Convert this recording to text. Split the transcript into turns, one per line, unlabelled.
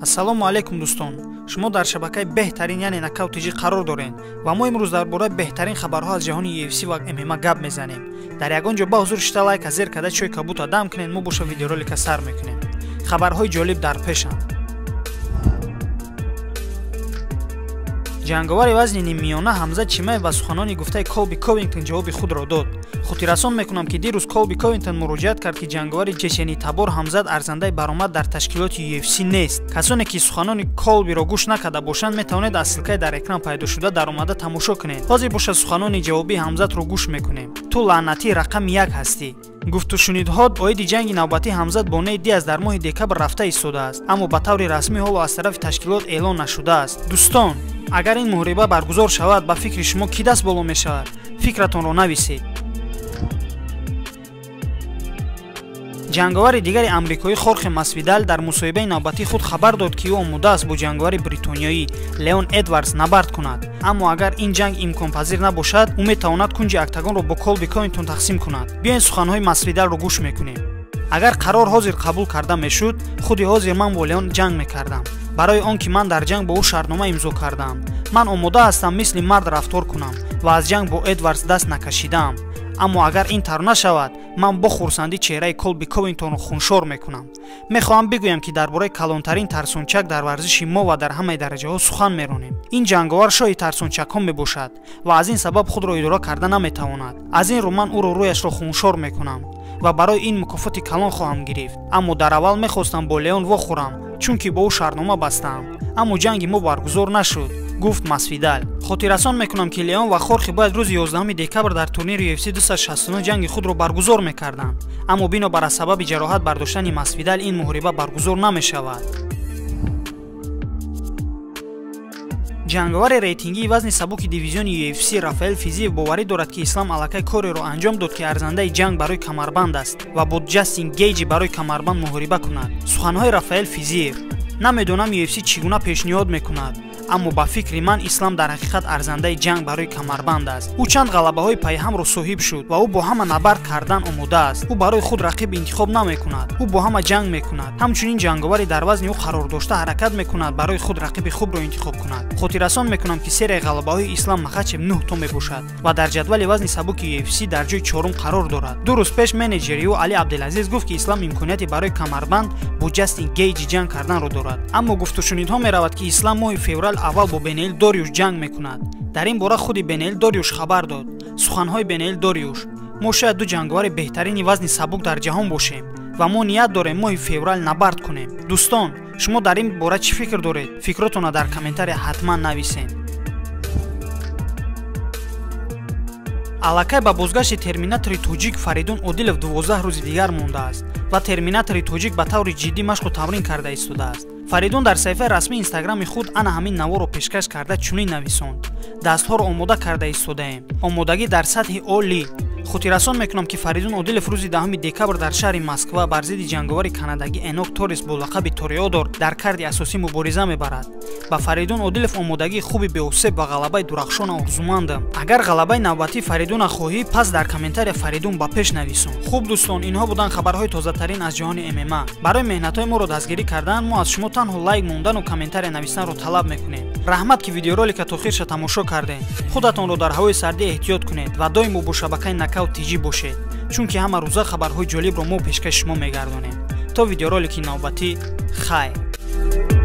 Ассалому алайкум дӯстон. Шумо дар шабакаи беҳтарин, яъне Нокаут ТЖ қарор доред ва мо имрӯз дар бораи беҳтарин хабарҳо аз ҷаҳони UFC ва ММА гап мезанем. Дар ягон ҷо ба ҳузур шита лайка зер карда чой кабута дам кунед, мо боша видеоролика сар мекунем. Хабарҳои ҷолиб дар пешанд. Ҷанговари вазни ниммиёна Ҳамзат Чимаев ба суханони гуфтаи Колби Ковингтон ҷавоби худро дод. Хотиррасон мекунам, ки дирӯз Колби Ковингтон муроҷиат кард, ки ҷанговари чеченитабор Ҳамзат арзандаи баромад дар ташкилоти UFC нест. Касоне ки суханони Колбиро гӯш накарда бошанд, метавонед аз ссылкаи дар экран пайдошуда даромада тамошо кунед. Ҳозир бошад суханони ҷавобии Ҳамзатро гӯш мекунем. Ту лаънатӣ рақами як ҳастӣ. Гуфтушунидҳо оиди ҷанги навбатии Ҳамзат бо Нейт Диаз дар моҳи декабр рафта истодааст, аммо ба таври расмӣ ҳоло аз тарафи ташкилот эълон нашудааст. Дӯстон, агар ин муҳориба баргузор шавад, ба фикри шумо кӣ даст боло мешавад? Фикратонро нависед. Ҷанговари дигари амрикоӣ Хорхе Масвидал дар мусоҳибаи навбатии худ хабар дод, ки ӯ омода аст бо ҷанговари бритониёӣ Леон Эдвардс набард кунад. Аммо агар ин ҷанг имконпазир набошад, ӯ метавонад кунҷи октагонро бо Колби Ковингтон тақсим кунад. Биёед суханҳои Масвидалро гӯш мекунем. Агар қарор ҳозир қабул карда мешуд, худи ҳозир ман бо Леон ҷанг мекардам. Барои он ки ман дар ҷанг бо ӯ шартнома имзо кардаам. Ман омода ҳастам мисли мард рафтор кунам ва аз ҷанг бо Эдвардс даст накашидаам. Аммо агар ин тавр нашавад, ман бо хурсандӣ чеҳраи Колби Ковингтонро хуншор мекунам. Мехоҳам бигӯям, ки дар бораи калонтарин тарсончак дар варзиши мо ва дар ҳамаи дараҷаҳо сухан меронем. Ин ҷанговар шоҳи тарсончакҳо мебошад ва аз ин сабаб худро идора карда наметавонад. Аз ин рӯ ман ӯро рӯяшро хуншор мекунам ва барои ин мукофоти калон хоҳам гирифт. Аммо дар аввал мехостам бо Леон вохӯрам, чунки бо ӯ шартнома бастаам. Аммо ҷанги мо баргузор нашуд, гуфт Масвидал. Хотиррасон мекунам, ки Леон ва Хорхе бояд рӯзи 11 декабр дар турнири UFC 269 ҷанги худро баргузор мекарданд. Аммо бинобар аз сабаби ҷароҳат бардоштани Масвидал ин муҳориба баргузор намешавад. Ҷанговари рейтингии вазни сабуки дивизиони UFC Рафаэл Физиев боварӣ дорад, ки Ислам аллакай кореро анҷом дод, ки арзандаи ҷанг барои камарбанд аст ва бо Ҷастин Гейҷи барои камарбанд муҳориба кунад. Суханҳои Рафаэл Физиев: намедонам UFC чӣ гуна пешниҳод мекунад, аммо ба фикри ман Ислам дар ҳақиқат арзандаи ҷанг барои камарбанд аст. Ӯ чанд ғалабаҳои пайҳамро соҳиб шуд ва ӯ бо ҳама набард кардан омода аст. Ӯ барои худ рақиб интихоб намекунад, ӯ бо ҳама ҷанг мекунад. Ҳамчунин ҷанговари дар вазни ӯ қарор дошта ҳаракат мекунад барои худ рақиби хубро интихоб кунад. Хотиррасон мекунам, ки серияи ғалабаҳои Ислам Махачев 9 то мебошад ва дар ҷадвали вазни сабуки UFC дар ҷои чорум қарор дорад. Ду рӯз пеш менеҷери ӯ Али Абделазиз гуфт, ки Ислам имконияти барои камарбанд бо Ҷастин Гейҷи ҷанг карданро дорад. Аммо гуфтушунидҳо меравад, ки Ислам моҳи феврал аввал бо Бенеил Дориуш ҷанг мекунад. Дар ин бора худи Бенеил Дориуш хабар дод. Суханҳои Бенеил Дориуш: мо шояд ду ҷанговари беҳтарини вазни сабук дар ҷаҳон бошем ва мо ният дорем моҳи феврал набард кунем. Дӯстон, шумо дар ин бора чӣ фикр доред? Фикротонро дар комментария ҳатман нависед. Аллакай ба бозгашти терминатори тоҷик Фаридун Одилов 12 рӯзи дигар мондааст ва терминатори тоҷик ба таври ҷиддӣ машқу тамрин карда истодааст. Фаридун дар саҳифаи расмии инстаграми худ ана ҳамин наворро пешкаш карда чунин нависонд: дастҳоро омода карда истодаем. Омодагӣ дар сатҳи олӣ. Хотиррасон мекунам, ки Фаридун Одилов рӯзи 10 декабр дар шаҳри Москва бар зидди ҷанговари канадагӣ Энок Торрес бо лақаби Тореодор дар карди асосӣ мубориза мебарад. Ба Фаридун Одилов омодагии хуби беосеб ва ғалабаи дурахшона орзумандам. Агар ғалабаи навбатии Фаридуна хоҳӣ, пас дар комментария Фаридун ба пеш нависон. Хуб дӯстон, инҳо буданд хабарҳои тозатарин аз ҷаҳони ММА. Барои меҳнатҳои моро дастгирӣ кардан мо аз шумо танҳо лайк мондану комментария навистанро талаб мекунем. Раҳмат, ки видеоролика то охирша тамошо кардем. Худатонро дар ҳавои сардӣ эҳтиёт кунед ва доимо бо шабакаи Нокаут ТЖ бошед, чунки ҳама рӯза хабарҳои ҷолибро мо пешкаши шумо мегардонем. То видеоролики навбатӣ, хайр.